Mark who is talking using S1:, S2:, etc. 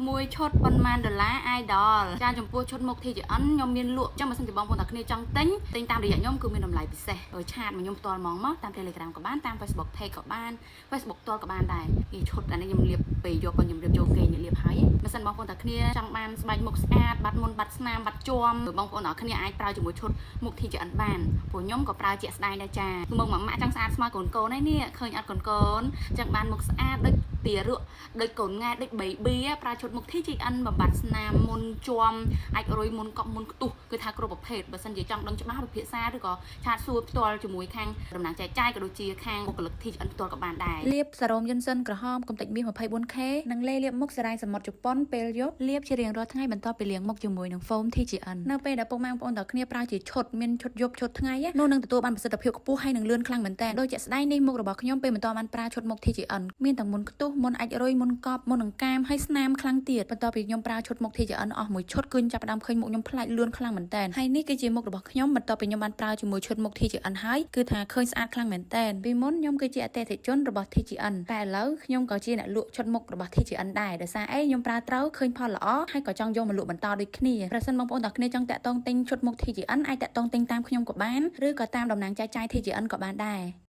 S1: មួយឈុតប៉ុន្មានដុល្លារ idol ចាចំពោះឈុតមុខ TGN ខ្ញុំមានលក់ចឹងបើសិនជាបងប្អូនតាគ្នាចង់ទិញទិញតាមរយៈខ្ញុំគឺមានតម្លៃពិសេស chat មកខ្ញុំផ្ទាល់ហ្មងមកតាម Telegram ក៏បានតាម Facebook Page ក៏បាន Facebook ផ្ទាល់ក៏បានដែរនេះឈុតអានេះខ្ញុំលាបពេលយកក៏ខ្ញុំរៀបចូលគេងលាបហើយបើសិនបងប្អូនតាគ្នាចង់បានស្បែកមុខស្អាតបាត់មុនបាត់ស្នាមបាត់ជាំបងប្អូនទាំងគ្នាអាចប្រើជាមួយឈុតមុខ TGN បានព្រោះខ្ញុំក៏ប្រើជាក់ស្ដែងដែរចាមុខមួយម៉ាក់ចង់ស្អាតស្មើកូនកូនហើយនេះឃើញអត់កូនកូនចង់បានមុខស្អាតដូចទារកដូចកូនង៉ែដូច baby ប្រើឈុតមុខ TGN បំបត្តិស្នាមមុនជាំអាចរុយមុនកប់មុនខ្ទុះគឺថាគ្រប់ប្រភេទបើសិនជាចង់ដឹងច្បាស់ពិភាក្សាឬក៏ chat សួរផ្ទាល់ជាមួយខាងតំណាងចែកចាយក៏ដូចជាខាងបុគ្គលិក TGN ផ្ទាល់ក៏បានដែរ
S2: លាបសារ៉ូមយិនសិនក្រហមកំទេចមាស 24K និងលេលាបមុខសារាយសមុទ្រជប៉ុនពេលយប់លាបជារៀងរាល់ថ្ងៃបន្ទាប់ពីលាងមុខជាមួយនឹង foam TGN នៅពេលដែលពុកម៉ែបងប្អូនទាំងគ្នាប្រើជាឈុតមានឈុតយប់ឈុតថ្ងៃនោះនឹងទទួលបានប្រសិទ្ធភាពខ្ពស់ហើយនឹងលឿនខ្លាំងមែនតើដោយជាក់ស្ដែងនេះមុខរបស់ខ្ញុំពេលមិនទាន់បានប្រើឈុតមុខ TGN មានទាំងមុនខ្ទុះមុនអាចរុយមុនកប់មុនអង្កាមហើយស្នាមខ្លាំងទៀតបន្ទាប់ពីខ្ញុំប្រើឈុតមុខ TGN អស់មួយឈុតគឺចាប់ផ្ដើមឃើញមុខខ្ញុំប្លែកលឿនខ្លាំងមែនតើហើយនេះគឺជាមុខរបស់ខ្ញុំបន្ទាប់ពីខ្ញុំបានប្រើជាមួយឈុតមុខ TGN ហើយគឺថាឃើញស្អាតខ្លាំងមែនតើពីមុនខ្ញុំគឺជាអតិថិជនរបស់ TGN តែឥឡូវខ្ញុំក៏ជាអ្នកលក់ឈុតមុខរបស់ TGN ដែរដោយសារអីខ្ញុំប្រើត្រូវឃើញផលល្អហើយក៏ចង់យកមកលក់បន្តដូចគ្នាប្រសិនបងប្អូនទាំងគ្នាចង់តាក់ទងទិញឈុតមុខ TGN អាចតាក់ទងទិញតាមខ្ញុំក៏បានឬក៏តាមតំណាងចែកចាយ TGN ក៏បានដែរ។